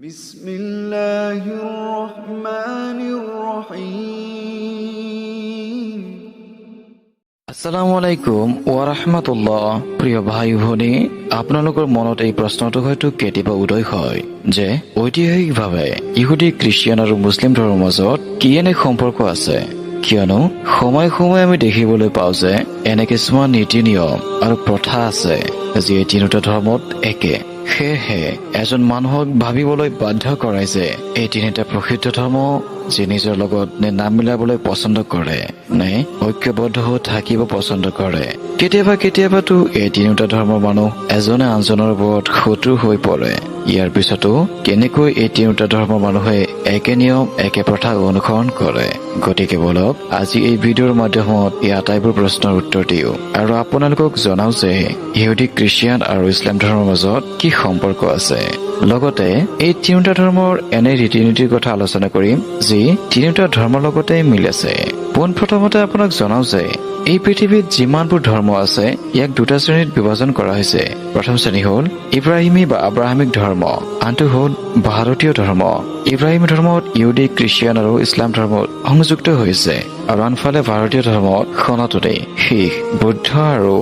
بسم الله الرحمن الرحيم. আসসালামু আলাইকুম ওয়াৰাহমাতুল্লাহ। প্ৰিয় ভাই ভনী, আপোনালোকৰ মনত এই প্ৰশ্নটো হয়তো কেতিয়াবা উদয় হয় যে ঐতিহাসিকভাৱে ইহুদী, খ্ৰীষ্টিয়ান আৰু মুছলিম ধৰ্মৰ মাজত কি এনে সম্পৰ্ক আছে? কিয়নো সময়ে সময়ে আমি দেখিবলৈ পাওঁ যে এনে কিছুমান নীতি নিয়ম আৰু প্ৰথা আছে যি এই তিনিওটা ধৰ্মত একে। সেয়েহে এজন মানুহক ভাবিবলৈ বাধ্য কৰাই যে এই তিনিটা প্ৰসিদ্ধ ধৰ্ম যি নিজৰ লগত নে নাম মিলাবলৈ পচন্দ কৰে নে ঐক্যবদ্ধ হৈ থাকিব পচন্দ কৰে। কেতিয়াবা কেতিয়াবাতো এই তিনিওটা ধৰ্মৰ মানুহ এজনে আনজনৰ ওপৰত শত্ৰু হৈ পৰে। ইয়াৰ পিছতো কেনেকৈ এই তিনিওটা ধৰ্মৰ মানুহে একে নিয়ম, একে প্ৰথা অনুসৰণ কৰে? গতিকে বলক, আজি এই ভিডিঅ'ৰ মাধ্যমত এই আটাইবোৰ প্ৰশ্নৰ উত্তৰ দিওঁ আৰু আপোনালোকক জনাওঁ যে ইহুদী, খ্ৰীষ্টিয়ান আৰু ইছলাম ধৰ্মৰ মাজত কি সম্পৰ্ক আছে। লগতে এই তিনিওটা ধৰ্মৰ এনে ৰীতি নীতিৰ কথা আলোচনা কৰিম যি তিনিওটা ধৰ্মৰ লগতে মিল আছে। পোনপ্ৰথমতে আপোনাক জনাওঁ যে এই পৃথিৱীত যিমানবোৰ ধৰ্ম আছে, ইয়াক দুটা শ্ৰেণীত বিভাজন কৰা হৈছে। প্ৰথম শ্ৰেণী হ'ল ইব্ৰাহিমী বা আব্ৰাহামিক ধৰ্ম, আনটো হ'ল ভাৰতীয় ধৰ্ম। ইব্ৰাহিমী ধৰ্মত ইহুদী, খ্ৰীষ্টিয়ান আৰু ইছলাম ধৰ্ম সংযুক্ত হৈছে আৰু আনফালে ভাৰতীয় ধৰ্মত সনাতনী, শিখ, বৌদ্ধ আৰু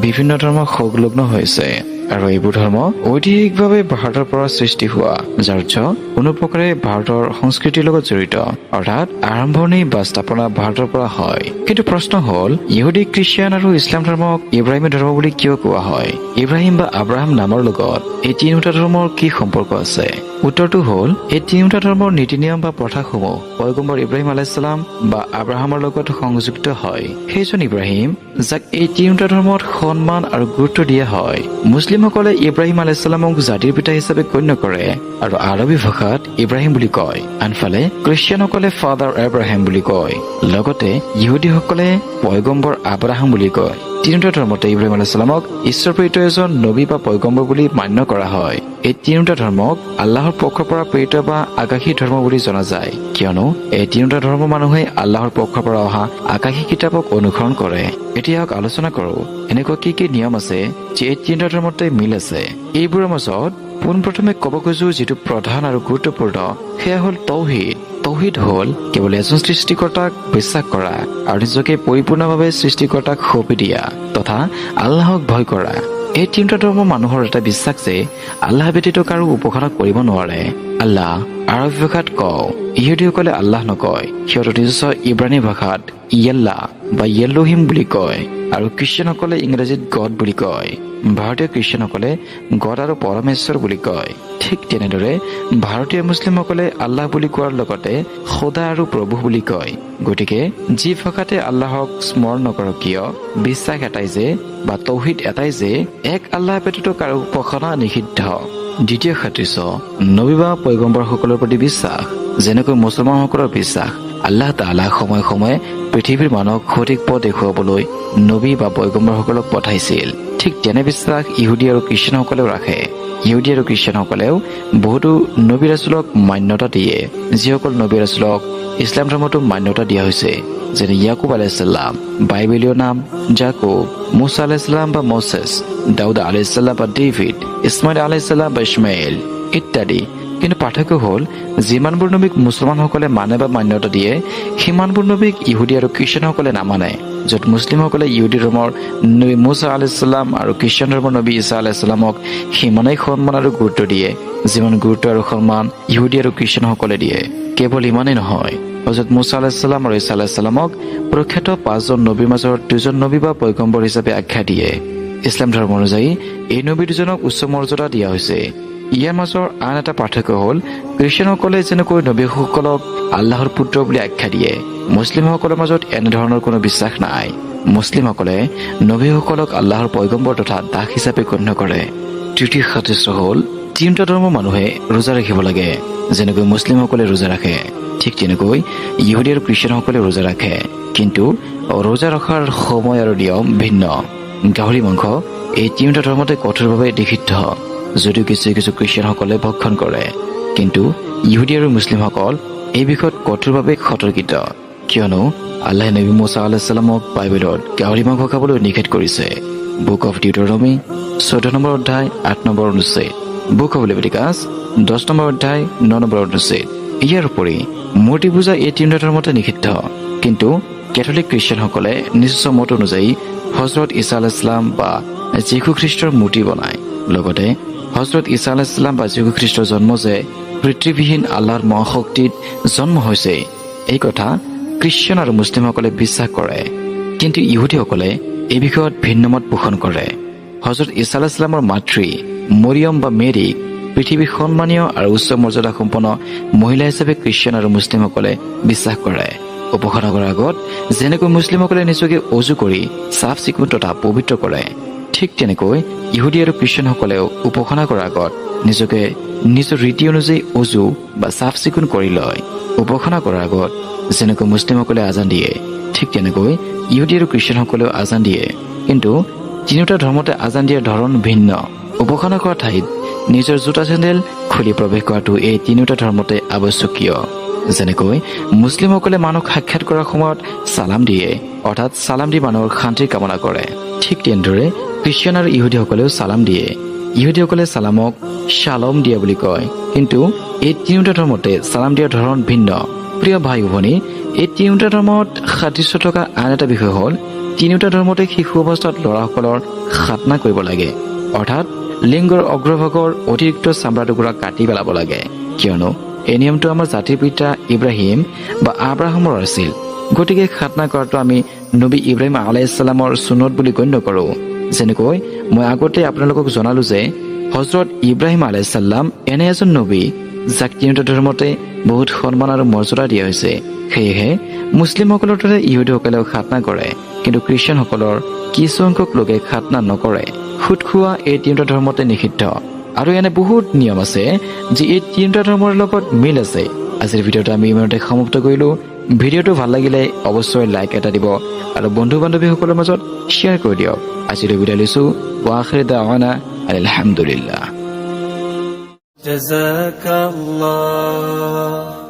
বিভিন্ন ধৰ্ম সংলগ্ন হৈছে। আৰু এইবোৰ ধৰ্ম ঐতিহাসিকভাৱে ভাৰতৰ পৰা সৃষ্টি হোৱা, যাৰ উৎস কোনো প্ৰকাৰে ভাৰতৰ সংস্কৃতিৰ লগত জড়িত, অৰ্থাৎ আৰম্ভণি বা স্থাপনা ভাৰতৰ পৰা হয়। কিন্তু প্ৰশ্ন হ'ল, ইহুদী, খ্ৰীষ্টিয়ান আৰু ইছলাম ধৰ্মক ইব্ৰাহিমী ধৰ্ম বুলি কিয় কোৱা হয়? ইব্ৰাহিম বা আব্ৰাহাম নামৰ লগত এই তিনিওটা ধৰ্মৰ কি সম্পৰ্ক আছে? উত্তৰটো হ'ল, এই তিনিওটা ধৰ্মৰ নীতি নিয়ম বা প্ৰথাসমূহ পয়গম্বৰ ইব্ৰাহিম আলাইহিছালাম বা আব্ৰাহামৰ লগত সংযুক্ত হয়। সেইজন ইব্ৰাহিম, যাক এই তিনিওটা ধৰ্মত সন্মান আৰু গুৰুত্ব দিয়া হয়। মুছলিমসকলে ইব্ৰাহিম আলাইহিছালামক জাতিৰ পিতা হিচাপে গণ্য কৰে আৰু আৰবী ভাষাত ইব্ৰাহিম বুলি কয়। আনফালে খ্ৰীষ্টিয়ানসকলে ফাদাৰ এব্ৰাহিম বুলি কয়, লগতে ইহুদীসকলে পয়গম্বৰ আব্ৰাহাম বুলি কয়। তিনিওটা ধৰ্মতে ইব্ৰাহিম আলাইহিছালামক ঈশ্বৰ প্ৰেৰিত এজন নবী বা পয়গম্বৰ বুলি মান্য কৰা হয়। এই তিনিওটা ধৰ্মক আল্লাহৰ পক্ষৰ পৰা প্ৰেৰিত বা আকাশী ধৰ্ম বুলি জনা যায়, কিয়নো এই তিনিওটা ধৰ্মৰ মানুহে আল্লাহৰ পক্ষৰ পৰা অহা আকাশী কিতাপক অনুসৰণ কৰে। এতিয়া আহক আলোচনা কৰো এনেকুৱা কি কি নিয়ম আছে যি এই তিনিওটা ধৰ্মতে মিল আছে। এইবোৰৰ মাজত পোনপ্ৰথমে ক'ব খোজো যিটো প্ৰধান আৰু গুৰুত্বপূৰ্ণ, সেয়া হ'ল তৌহিদ। তৌহিদ হ'ল কেৱল এজন সৃষ্টিকৰ্তাক বিশ্বাস কৰা আৰু নিজকে পৰিপূৰ্ণভাৱে সৃষ্টিকৰ্তাক সঁপি দিয়া তথা আল্লাহক ভয় কৰা। এই তিনিটা ধৰ্মৰ মানুহৰ এটা বিশ্বাস যে আল্লাহ ব্যতীত কাৰো উপাসনা কৰিব নোৱাৰে। আল্লাহ আৰবী ভাষাত কওঁ, ইহুদীসকলে আল্লাহ নকয়, সিহঁতৰ নিজস্ব ইব্ৰানী ভাষাত য়েল্লা বা য়েল্লোহিম বুলি কয় আৰু খ্ৰীষ্টিয়ানসকলে ইংৰাজীত গড বুলি কয়। ভাৰতীয় খ্ৰীষ্টিয়ানসকলে গড আৰু পৰমেশ্বৰ বুলি কয়। ঠিক তেনেদৰে ভাৰতীয় মুছলিমসকলে আল্লাহ বুলি কোৱাৰ লগতে খোদা আৰু প্ৰভু বুলি কয়। গতিকে যি ভাষাতে আল্লাহক স্মৰণ নকৰক কিয়, বিশ্বাস এটাই যে বা তৌহিদ এটাই যে এক আল্লাহ ব্যতীত কাৰো উপাসনা নিষিদ্ধ। দ্বিতীয় সাদৃশ্য, নবী বা পয়গম্বৰসকলৰ প্ৰতি বিশ্বাস। যেনেকৈ মুছলমানসকলৰ বিশ্বাস আল্লাহ তাআলা সময়ে সময়ে পৃথিৱীৰ মানুহক সঠিক পথ দেখুৱাবলৈ নবী বা পয়গম্বৰসকলক পঠাইছিল, ঠিক তেনে বিশ্বাস ইহুদী আৰু খ্ৰীষ্টিয়ানসকলেও ৰাখে। ইহুদী আৰু খ্ৰীষ্টিয়ানসকলেও বহুতো নবী ৰাছুলক মান্যতা দিয়ে, যিসকল নবী ৰাছুলক ইছলাম ধৰ্মতো মান্যতা দিয়া হৈছে, যেনে ইয়াকুব আলাইহিছালাম, বাইবেলীয় নাম জাকুব, মুছা আলাইহিছালাম বা মছেছ, দাউদ আলাইহিছালাম বা ডেভিড, ইছমাইল আলাইহিছালাম বা ইছমাইল ইত্যাদি। কিন্তু পাৰ্থক্য হ'ল, যিমানবোৰ নবীক মুছলমানসকলে মানে বা মান্যতা দিয়ে, সিমানবোৰ নবীক ইহুদী আৰু খ্ৰীষ্টিয়ানসকলে নামানে। য'ত মুছলিমসকলে ইহুদী ধৰ্মৰ নবী মুছা আলাইহিছালাম আৰু খ্ৰীষ্টিয়ান ধৰ্মৰ নবী ঈছা আলাইহিছালামক সিমানেই সন্মান আৰু গুৰুত্ব দিয়ে, যিমান গুৰুত্ব আৰু সন্মান ইহুদী আৰু খ্ৰীষ্টিয়ানসকলে দিয়ে। কেৱল ইমানেই নহয়, হজৰত মুছা আলাইহিছালাম আৰু ঈছা আলাইহিছালামক প্ৰখ্যাত পাঁচজন নবীৰ মাজৰ দুজন নবী বা পয়গম্বৰ হিচাপে আখ্যা দিয়ে। ইছলাম ধৰ্ম অনুযায়ী এই নবী দুজনক উচ্চ মৰ্যাদা দিয়া হৈছে। ইয়াৰ মাজৰ আন এটা পাৰ্থক্য হ'ল, খ্ৰীষ্টিয়ানসকলে যেনেকৈ নবীসকলক আল্লাহৰ পুত্ৰ বুলি আখ্যা দিয়ে, মুছলিমসকলৰ মাজত এনেধৰণৰ কোনো বিশ্বাস নাই। মুছলিমসকলে নবীসকলক আল্লাহৰ পয়গম্বৰ তথা দাস হিচাপে গণ্য কৰে। তৃতীয় সাদৃশ্য হ'ল, তিনিটা ধৰ্মৰ মানুহে ৰোজা ৰাখিব লাগে। যেনেকৈ মুছলিমসকলে ৰোজা ৰাখে, ঠিক তেনেকৈ ইহুদী আৰু খ্ৰীষ্টিয়ানসকলে ৰোজা ৰাখে। কিন্তু ৰোজা ৰখাৰ সময় আৰু নিয়ম ভিন্ন। গাহৰি মাংস এই তিনিটা ধৰ্মতে কঠোৰভাৱে নিষিদ্ধ, যদিও কিছু কিছু খ্ৰীষ্টিয়ানসকলে ভক্ষণ কৰে। কিন্তু ইহুদী আৰু মুছলিমসকল এই বিষয়ত কঠোৰভাৱে সতৰ্কিত, কিয়নো আল্লাহে নবী মুছা আলাইহিছালামক বাইবেলত গাহৰি মাংস খাবলৈ নিষেধ কৰিছে। বুক অফ ডিউটৰনমি, 14 নম্বৰ অধ্যায়, 8 নম্বৰ অনুচ্ছেদ। বুক অফ লেভিটিকাছ, 10 নম্বৰ অধ্যায়, 9 নম্বৰ অনুচ্ছেদ। ইয়াৰ উপৰি মূৰ্তি পূজা এই তিনিটা ধৰ্মতে নিষিদ্ধ। কিন্তু কেথলিক খ্ৰীষ্টিয়ানসকলে নিজস্ব মত অনুযায়ী হজৰত ঈছা আলাইছলাম বা যীশু খ্ৰীষ্টৰ মূৰ্তি বনায়। লগতে হজৰত ঈছা আলাইছলাম বা যীশু খ্ৰীষ্টৰ জন্ম যে পিতৃবিহীন আল্লাহৰ মহাশক্তিত জন্ম হৈছে, এই কথা খ্ৰীষ্টিয়ান আৰু মুছলিমসকলে বিশ্বাস কৰে। কিন্তু ইহুদীসকলে এই বিষয়ত ভিন্ন মত পোষণ কৰে। হজৰত ঈছা আলাইছলামৰ মাতৃ মৰিয়ম বা মেৰীক পৃথিৱীৰ সন্মানীয় আৰু উচ্চ মৰ্যাদা সম্পন্ন মহিলা হিচাপে খ্ৰীষ্টিয়ান আৰু মুছলিমসকলে বিশ্বাস কৰে। উপাসনা কৰাৰ আগত যেনেকৈ মুছলিমসকলে নিজকে অজু কৰি চাফ চিকুণ তথা পবিত্ৰ কৰে, ঠিক তেনেকৈ ইহুদী আৰু খ্ৰীষ্টিয়ানসকলেও উপাসনা কৰাৰ আগত নিজকে নিজৰ ৰীতি অনুযায়ী অজু বা চাফ চিকুণ কৰি লয়। উপাসনা কৰাৰ আগত যেনেকৈ মুছলিমসকলে আজান দিয়ে, ঠিক তেনেকৈ ইহুদী আৰু খ্ৰীষ্টিয়ানসকলেও আজান দিয়ে। কিন্তু তিনিওটা ধৰ্মতে আজান দিয়াৰ ধৰণ ভিন্ন। উপাসনা কৰা ঠাইত নিজৰ জোতা চেণ্ডেল খুলি প্ৰৱেশ কৰাটো এই তিনিওটা ধৰ্মতে আৱশ্যকীয়। যেনেকৈ মুছলিমসকলে মানুহক সাক্ষাৎ কৰাৰ সময়ত চালাম দিয়ে, অৰ্থাৎ চালাম দি মানুহৰ শান্তিৰ কামনা কৰে, ঠিক তেনেদৰে খ্ৰীষ্টিয়ান আৰু ইহুদীসকলেও চালাম দিয়ে। ইহুদীসকলে চালামক শ্বালম দিয়া বুলি কয়। কিন্তু এই তিনিওটা ধৰ্মতে চালাম দিয়াৰ ধৰণ ভিন্ন। প্ৰিয় ভাই ভনী, এই তিনিওটা ধৰ্মত সাদৃশ্য থকা আন এটা বিষয় হ'ল, তিনিওটা ধৰ্মতে শিশু অৱস্থাত ল'ৰাসকলৰ খাতনা কৰিব লাগে, অৰ্থাৎ লিংগৰ অগ্ৰভাগৰ অতিৰিক্ত চামৰা টুকুৰা কাটি পেলাব লাগে। কিয়নো এই নিয়মটো আমাৰ জাতিৰ পিতা ইব্ৰাহিম বা আব্ৰাহামৰ আছিল। গতিকে খাতনা কৰাটো আমি নবী ইব্ৰাহিম আলাইহিছালামৰ চুনত বুলি গণ্য কৰোঁ। যেনেকৈ মই আগতে আপোনালোকক জনালো যে হজৰত ইব্ৰাহিম আলাইহিছালাম এনে এজন নবী, যাক তিনিওটা ধৰ্মতে বহুত সন্মান আৰু মৰ্যাদা দিয়া হৈছে। সেয়েহে মুছলিমসকলৰ দৰে ইহুদীসকলেও খাতনা কৰে। কিন্তু খ্ৰীষ্টিয়ানসকলৰ কিছুসংখ্যক লোকে খাতনা নকৰে। সুদ খোৱা এই তিনিওটা ধৰ্মতে নিষিদ্ধ। আৰু এনে বহুত নিয়ম আছে যি এই তিনিওটা ধৰ্মৰ লগত মিল আছে। আজিৰ ভিডিঅ'টো আমি ইমানতে সমাপ্ত কৰিলোঁ। ভিডিঅ'টো ভাল লাগিলে অৱশ্যই লাইক এটা দিব আৰু বন্ধু বান্ধৱীসকলৰ মাজত শ্বেয়াৰ কৰি দিয়ক। আজিলৈ বিদায় লৈছোঁ। وآخر دعوانا الحمد لله। جزاك الله।